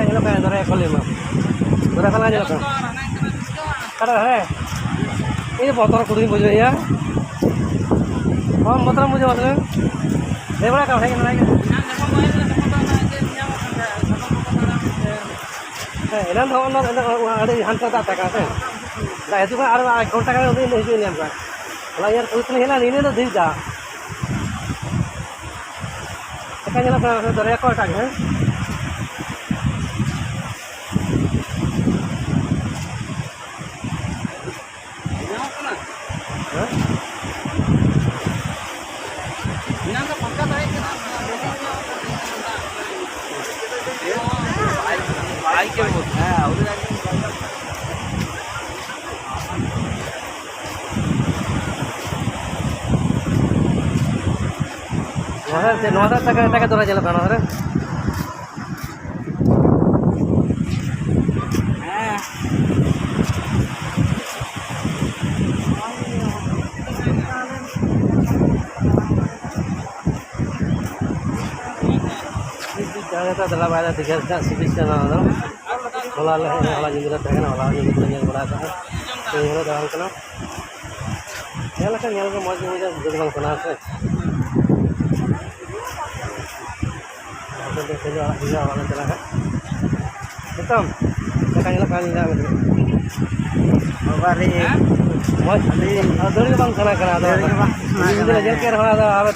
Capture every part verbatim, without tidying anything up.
ᱧᱮᱞᱚᱜ ᱠᱟᱱᱟ, ᱫᱚᱨᱭᱟ ᱠᱷᱚᱱ ᱞᱟᱹᱭ ᱢᱟ᱾ ᱫᱚᱨᱭᱟ ᱠᱷᱚᱱ ᱧᱮᱞᱚᱜ ᱠᱟᱱᱟ᱾ ᱚᱠᱟᱴᱟᱜ ᱦᱮᱸ? ᱤᱧ ᱵᱚᱛᱚᱨ ᱠᱩᱴᱷᱤᱱ ᱵᱩᱡᱷᱟᱹᱣᱮᱫᱼᱟ᱾ ᱵᱟᱢ ᱵᱚᱛᱚᱨᱮᱢ ᱵᱩᱡᱷᱟᱹᱣᱟ ᱛᱚᱵᱮ? ᱦᱮᱡ ᱵᱟᱲᱟ ᱠᱟᱜ ᱦᱮᱡ ᱠᱟᱱᱟ᱾ ᱦᱮᱸ, ᱮᱱᱟᱝ ᱫᱚ ᱚᱱᱟ, ᱚᱱᱟ, ᱚᱱᱟ ᱟᱹᱰᱤ ᱦᱟᱱᱛᱮ ᱫᱟᱜ ᱛᱟᱦᱮᱸ ᱠᱟᱱᱟ ᱥᱮ᱾ ᱫᱟᱜ ᱦᱤᱡᱩᱜ ᱠᱟᱱᱟ, ᱟᱨ ᱟᱫᱷ ᱜᱷᱚᱱᱴᱟ ᱜᱟᱱ ᱩᱱᱤ ᱦᱤᱡᱩᱜ ᱧᱟᱢ ᱠᱟᱱᱟ᱾ ᱦᱚᱞᱟ ᱧᱮᱞ ᱯᱩᱨᱟᱹ ᱛᱮᱞᱤᱧ ᱦᱮᱡ ᱞᱮᱱᱟ, ᱱᱤᱱᱟᱹ ᱫᱚ ᱫᱷᱤᱨ ᱫᱟᱜ᱾ ᱪᱮᱠᱟ ᱧᱮᱞᱚᱜ ᱠᱟᱱᱟ ᱫᱚᱨᱭᱟ ᱠᱚ ᱮᱴᱟᱜ ᱜᱮ, ᱦᱮᱸ? ᱦᱮᱸ? ᱱᱚᱣᱟ ᱫᱚ, ᱱᱚᱣᱟ ᱫᱚ ᱮᱴᱟᱜ, ᱮᱴᱟᱜ ᱫᱚᱨᱭᱟ ᱧᱮᱞᱚᱜ ᱠᱟᱱᱟ, ᱱᱚᱣᱟ ᱫᱚ᱾ ᱦᱮᱸ᱾ ᱫᱮᱞᱟ ᱵᱟᱭ ᱫᱤᱜᱷᱟ ᱨᱮᱱᱟᱜ ᱥᱤ ᱵᱤᱪ ᱠᱟᱱᱟ ᱱᱚᱣᱟ ᱫᱚ᱾ ᱦᱚᱞᱟ ᱞᱮ ᱦᱮᱡ ᱮᱱᱟ, ᱦᱚᱞᱟ ᱧᱤᱫᱟᱹ ᱞᱮ ᱛᱟᱦᱮᱸ ᱠᱟᱱᱟ, ᱦᱚᱞᱟ ᱧᱤᱫᱟᱹ ᱞᱮ ᱧᱮᱞ ᱵᱟᱲᱟ ᱠᱟᱜᱼᱟ᱾ ᱛᱮᱦᱮᱧ ᱦᱚᱸᱞᱮ ᱫᱟᱬᱟᱱ ᱠᱟᱱᱟ᱾ ᱧᱮᱞ ᱞᱮᱠᱷᱟᱱ ᱧᱮᱞ ᱜᱮ ᱢᱚᱡᱽ ᱜᱮ ᱵᱩᱡᱷᱟᱹᱜᱼᱟ, ᱵᱩᱡᱷᱟᱹᱣ ᱜᱮ ᱵᱟᱝ ᱥᱟᱱᱟᱣᱟ ᱥᱮ᱾ ᱟᱯᱮ ᱫᱚ ᱛᱮᱦᱮᱧ ᱚᱲᱟᱜ ᱜᱮ, ᱚᱲᱟᱜ ᱞᱮ ᱪᱟᱞᱟᱜᱼᱟ᱾ ᱱᱤᱛᱚᱝ ᱪᱮᱫ ᱞᱮᱠᱟ ᱧᱮᱞᱚᱜ ᱠᱟᱱᱟ ᱤᱧ ᱞᱟᱹᱭ ᱢᱮ᱾ ᱵᱟᱵᱟ ᱨᱮ᱾ ᱢᱚᱡᱽ᱾ ᱟᱹᱰᱤ ᱫᱟᱹᱲ ᱜᱮ ᱵᱟᱝ ᱥᱟᱱᱟ ᱠᱟᱱᱟ ᱟᱫᱚ᱾ ᱫᱟᱹᱲ ᱜᱮ ᱵᱟᱝ ᱥᱟᱱᱟ ᱤᱧ ᱫᱚ ᱠᱟᱱᱟ᱾ ᱧᱮᱞ ᱠᱮᱫ ᱨᱮᱦᱚᱸ ᱟᱫᱚ ᱟᱨᱚ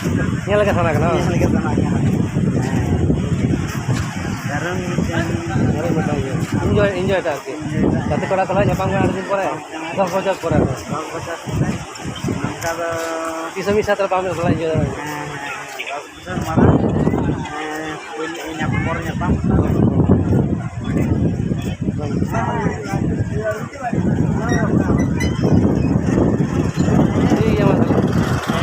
ᱧᱮᱞ ᱜᱮ ᱥᱟᱱᱟ ᱠᱟᱱᱟ᱾ ᱧᱮᱞ ᱜᱮ ᱥᱟᱱᱟ ᱠᱟᱱᱟ᱾ ᱦᱮᱸ᱾ ᱠᱟᱨᱚᱱ ᱢᱤᱫᱴᱮᱱ ᱟᱨᱚ ᱢᱤᱫᱴᱟᱝ ᱤᱭᱟᱹ᱾ ᱤᱱᱡᱚᱭ, ᱤᱱᱡᱚᱭ ᱴᱟᱜ ᱟᱨᱠᱤ᱾ ᱤᱱᱡᱚᱭ ᱴᱟᱜ᱾ ᱜᱟᱛᱮ ᱠᱚᱲᱟ ᱥᱟᱞᱟᱜ ᱧᱟᱯᱟᱢ ᱠᱟᱱᱟ ᱟᱹᱰᱤ ᱫᱤᱱ ᱯᱚᱨᱮ᱾ ᱫᱚᱥ ᱵᱚᱪᱷᱚᱨ ᱯᱚᱨᱮ᱾ ᱫᱚᱥ ᱵᱚᱪᱷᱚᱨ ᱯᱚᱨᱮ᱾ ᱱᱚᱝᱠᱟ ᱫᱚ ᱛᱤᱥ ᱦᱚᱸ ᱢᱤᱫ ᱥᱟᱶᱛᱮ ᱵᱟᱢ ᱮᱱᱮᱡ ᱵᱟᱲᱟ ᱤᱭᱟᱹ ᱫᱟᱲᱮᱭᱟᱜᱼᱟ᱾ ᱦᱮᱸ, ᱦᱮᱸ᱾ ᱫᱚᱥ ᱵᱚᱪᱷᱚᱨ ᱢᱟᱲᱟᱝ, ᱦᱮᱸ, ᱯᱳᱭᱞᱳ ᱧᱟᱯᱟᱢ, ᱯᱚᱨ ᱧᱟᱯᱟᱢ᱾ ᱴᱷᱤᱠ ᱜᱮᱭᱟ, ᱢᱟ ᱛᱟᱦᱞᱮ᱾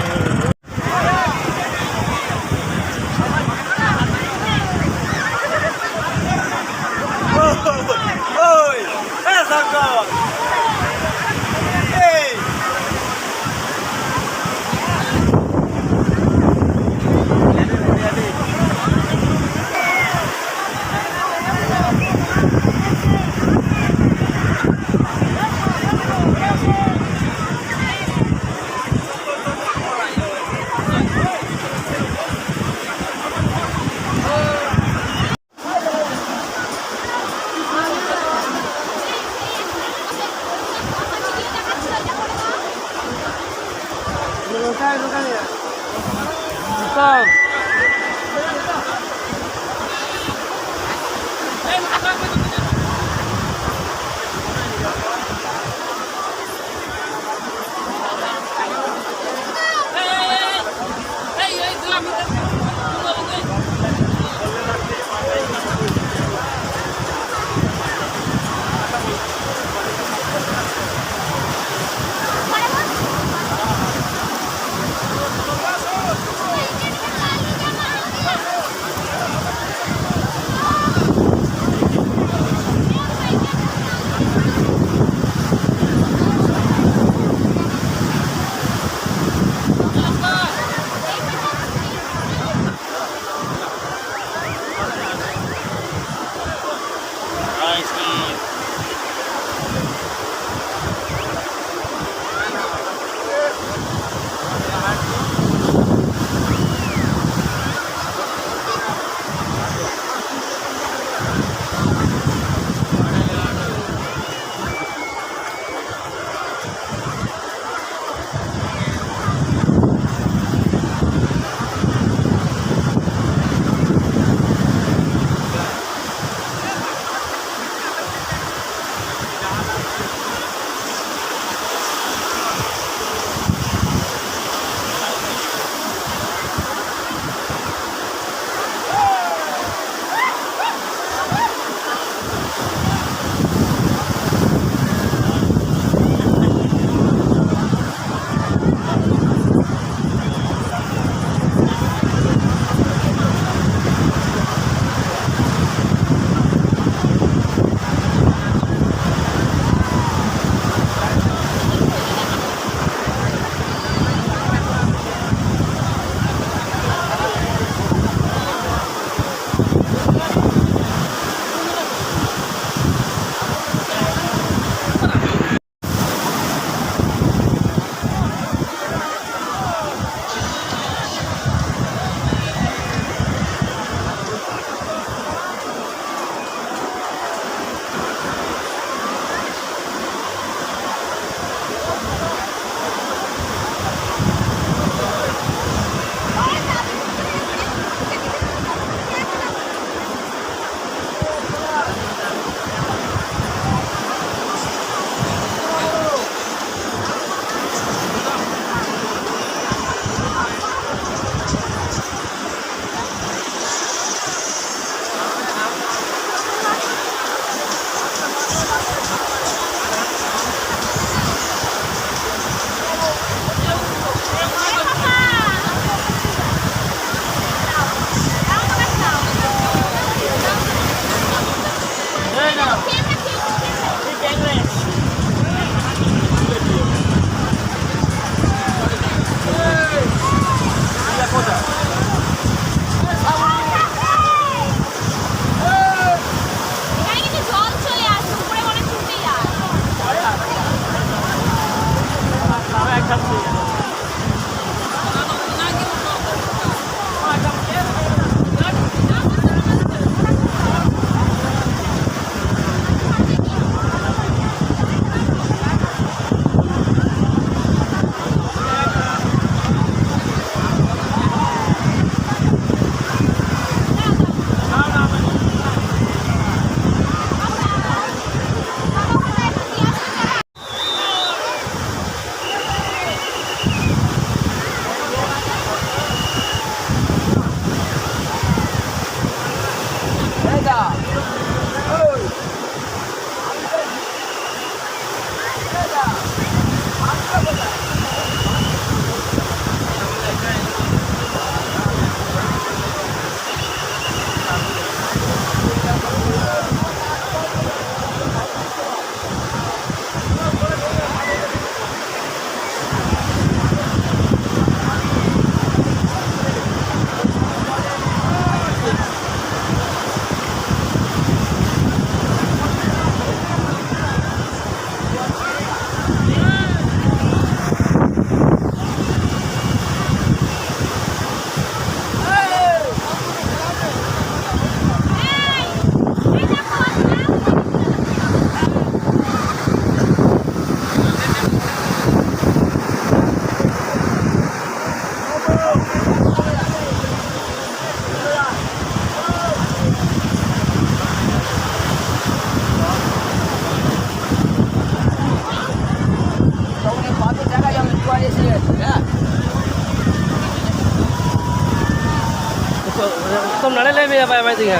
ᱵᱟᱭ ᱵᱟᱭ ᱫᱤᱜᱷᱟ᱾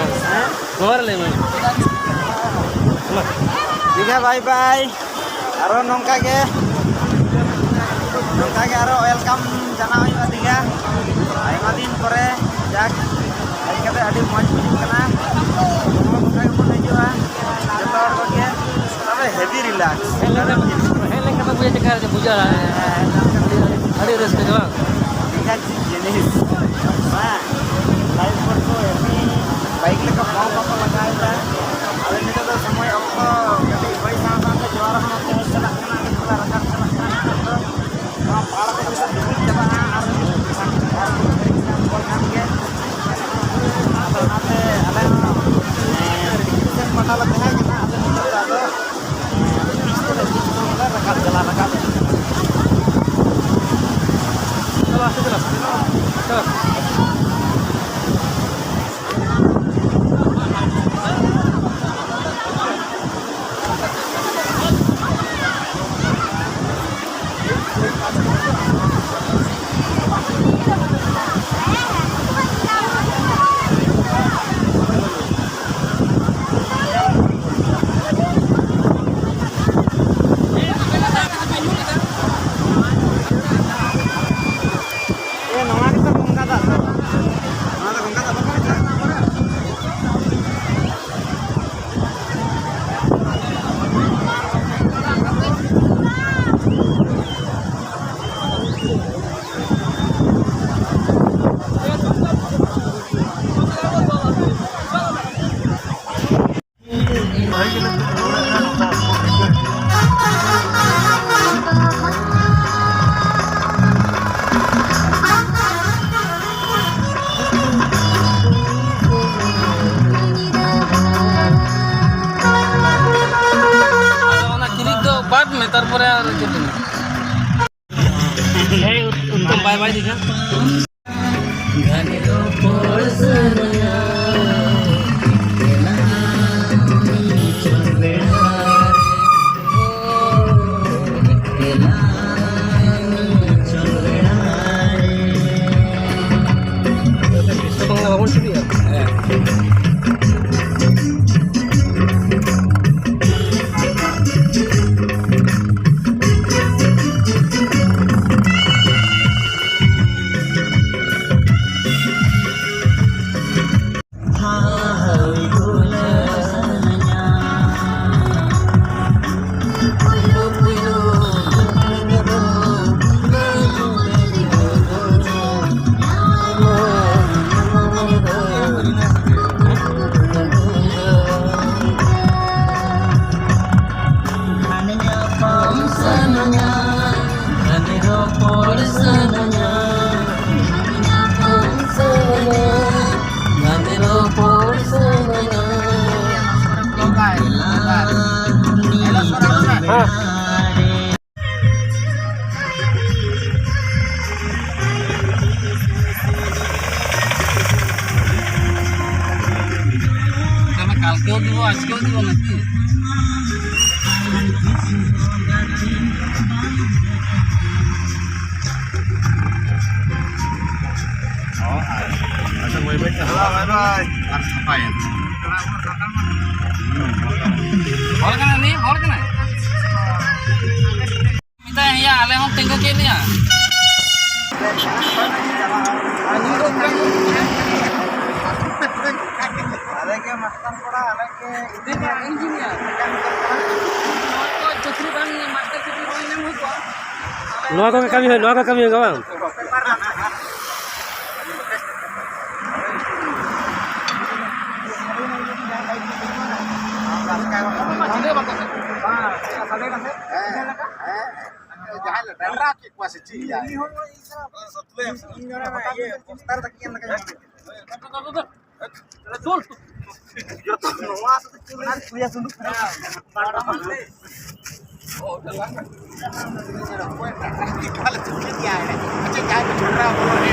ᱱᱚᱣᱟ ᱨᱮ ᱞᱟᱹᱭ ᱢᱮ᱾ ᱫᱤᱜᱷᱟ ᱵᱟᱭ ᱵᱟᱭ᱾ ᱟᱨᱚ ᱱᱚᱝᱠᱟ ᱜᱮ, ᱱᱚᱝᱠᱟ ᱜᱮ ᱟᱨᱚ welcome ᱡᱟᱱᱟᱣ ᱦᱩᱭᱩᱜᱼᱟ ᱫᱤᱜᱷᱟ᱾ ᱟᱭᱢᱟ ᱫᱤᱱ ᱯᱚᱨᱮ ᱡᱟᱠ ᱦᱮᱡ ᱠᱟᱛᱮ ᱟᱹᱰᱤ ᱢᱚᱡᱽ ᱵᱩᱡᱷᱟᱹᱜ ᱠᱟᱱᱟ᱾ ᱱᱚᱝᱠᱟ ᱜᱮᱵᱚᱱ ᱦᱤᱡᱩᱜᱼᱟ ᱡᱚᱛᱚ ᱦᱚᱲ ᱠᱚᱜᱮ᱾ ᱛᱚᱵᱮ heavy relax᱾ ᱦᱮᱡ ᱞᱮᱱᱠᱷᱟᱱ, ᱦᱮᱡ ᱞᱮᱱᱠᱷᱟᱱ ᱯᱮ ᱵᱩᱡᱟ ᱪᱮᱫ ᱞᱮᱠᱟ ᱵᱩᱡᱷᱟᱹᱜᱼᱟ᱾ ᱦᱮᱸ, ᱦᱮᱸ, ᱦᱮᱸ᱾ ᱟᱹᱰᱤ ᱨᱟᱹᱥᱠᱟᱹ ᱜᱮ ᱵᱟᱝ? ᱫᱤᱜᱷᱟ ᱪᱮᱫ ᱡᱤᱱᱤᱥ? ᱵᱟᱝ, life boat ᱠᱚ heavy, bike ᱞᱮᱠᱟ ᱯᱟᱢᱯ ᱵᱟᱠᱚ ᱞᱟᱜᱟᱣ ᱮᱫᱟ᱾ ᱟᱫᱚ ᱱᱤᱛᱚᱜ ᱫᱚ ᱥᱚᱢᱚᱭ ᱚᱠᱛᱚ ᱠᱟᱹᱴᱤᱡ ᱦᱚᱭ ᱥᱟᱶ ᱥᱟᱶᱛᱮ ᱡᱚᱣᱟᱨ ᱦᱚᱸ ᱱᱚᱛᱮ ᱦᱮᱡ ᱪᱟᱞᱟᱜ ᱠᱟᱱᱟ, ᱟᱹᱰᱤ ᱪᱮᱦᱨᱟ ᱨᱟᱠᱟᱵ ᱪᱟᱞᱟᱜ ᱠᱟᱱᱟ ᱱᱤᱛᱚᱜ ᱫᱚ᱾ ᱱᱚᱣᱟ ᱯᱟᱲ ᱠᱚ ᱡᱚᱛᱚ ᱰᱩᱵᱩᱡ ᱪᱟᱵᱟᱜᱼᱟ ᱟᱨ ᱟᱨ ᱠᱷᱟᱱ ᱜᱮ᱾ ᱟᱫᱚ ᱚᱱᱟᱛᱮ ᱟᱞᱮ ᱦᱚᱸ, ᱮᱸ, ᱥᱮᱱ ᱯᱟᱦᱴᱟ ᱞᱮ ᱛᱟᱦᱮᱸ ᱠᱟᱱᱟ, ᱟᱫᱚ ᱱᱤᱛᱚᱜ ᱫᱚ ᱟᱫᱚ, ᱮᱸ, beach ᱛᱮᱞᱮ, beach ᱠᱷᱚᱱ ᱞᱮ ᱨᱟᱠᱟᱵ ᱪᱟᱞᱟᱜ, ᱨᱟᱠᱟᱵ ᱪᱟᱞᱟᱜ᱾ ᱪᱚᱞᱚ, ᱟᱥᱛᱮ ᱪᱚᱞᱚ᱾ ᱪᱚᱞᱚ᱾ ᱮ, ᱱᱚᱣᱟ ᱜᱮᱛᱚ ᱜᱚᱝᱜᱟ ᱫᱟᱜ ᱫᱚ᱾ ᱱᱚᱣᱟ ᱫᱚ ᱜᱚᱝᱜᱟ ᱫᱟᱜ ᱵᱟᱝ ᱠᱟᱱᱟ? ᱟᱫᱚ ᱚᱱᱟ ᱠᱞᱤᱯ ᱫᱚ ᱵᱟᱫ ᱢᱮ, ᱛᱟᱨᱯᱚᱨᱮ ᱟᱨ ᱪᱮᱫ ᱞᱟᱹᱭ ᱢᱮ᱾ ᱦᱮᱸ, ᱩᱛᱛᱚᱢ ᱵᱟᱭ ᱵᱟᱭ ᱫᱤᱜᱷᱟ᱾ ᱵᱤᱥᱥᱚ ᱵᱟᱝᱞᱟ ᱵᱟᱵᱚᱱ ᱪᱷᱚᱵᱤᱜᱼᱟ? ᱦᱮᱸ᱾ ᱛᱟᱦᱞᱮ ᱠᱟᱞᱠᱮᱣ ᱫᱤᱵᱚ, ᱟᱡᱠᱮᱣ ᱫᱤᱵᱚ ᱱᱟᱠᱤ? ᱟᱪᱪᱷᱟ, ᱵᱟᱭ ᱵᱟᱭ᱾ ᱦᱮᱸ, ᱵᱟᱭ ᱵᱟᱭ᱾ ᱟᱨ ᱥᱟᱯᱷᱟᱭᱮᱱ᱾ ᱦᱚᱲ ᱠᱟᱱᱟᱭ ᱩᱱᱤ? ᱦᱚᱲ ᱠᱟᱱᱟᱭ? ᱢᱮᱛᱟᱭ ᱭᱟ, ᱟᱞᱮ ᱦᱚᱸ ᱛᱤᱸᱜᱩ ᱠᱮᱫ ᱞᱮᱭᱟ᱾ ᱟᱞᱮ ᱜᱮ ᱢᱟᱥᱴᱟᱨ ᱠᱚᱲᱟ, ᱟᱞᱮ ᱜᱮ ᱤᱧᱡᱤᱱᱤᱭᱟᱨ, ᱢᱮᱠᱟᱱᱤᱠᱮᱞ ᱠᱟᱱᱟ᱾ ᱱᱚᱣᱟ ᱠᱚ ᱪᱟᱹᱠᱨᱤ ᱵᱟᱝ, ᱢᱟᱥᱴᱟᱨ ᱪᱟᱹᱠᱨᱤ ᱵᱟᱝ ᱧᱟᱢ ᱦᱩᱭ ᱠᱚᱜᱼᱟ᱾ ᱱᱚᱣᱟ ᱠᱚᱜᱮ ᱠᱟᱹᱢᱤ ᱦᱩᱭᱩᱜᱼᱟ, ᱱᱚᱣᱟ ᱠᱚ ᱠᱟᱹᱢᱤ ᱦᱩᱭᱩᱜᱼᱟ ᱵᱟᱝ? ᱦᱮᱸ, ᱦᱮᱸ, ᱡᱟᱦᱟᱸᱭ ᱞᱮ ᱰᱟᱸᱰᱟ ᱠᱮᱫ ᱠᱚᱣᱟ ᱥᱮ ᱪᱮᱫ ᱭᱟ? ᱤᱧ ᱦᱚᱸ ᱤᱧ ᱫᱚ ᱤᱭᱟᱹ, ᱯᱳᱥᱴᱟᱨ ᱛᱟᱹᱠᱤᱱ ᱮᱢ ᱞᱮᱠᱟ ᱧᱮᱞ ᱠᱟᱛᱮ᱾ ᱡᱚᱛᱚ ᱱᱚᱣᱟ ᱥᱩᱫᱷᱩ ᱪᱩᱞᱦᱟᱹ ᱠᱩᱭᱟ ᱥᱩᱱᱩᱢ ᱠᱟᱱᱟ᱾ ᱛᱟᱦᱞᱮ ᱪᱮᱫ ᱪᱤᱠᱟᱹᱭᱟ? ᱟᱪᱪᱷᱟ, ᱡᱟᱦᱟᱸᱭ ᱠᱚ ᱡᱷᱚᱜᱽᱲᱟ ᱵᱚᱞᱚ ᱨᱮ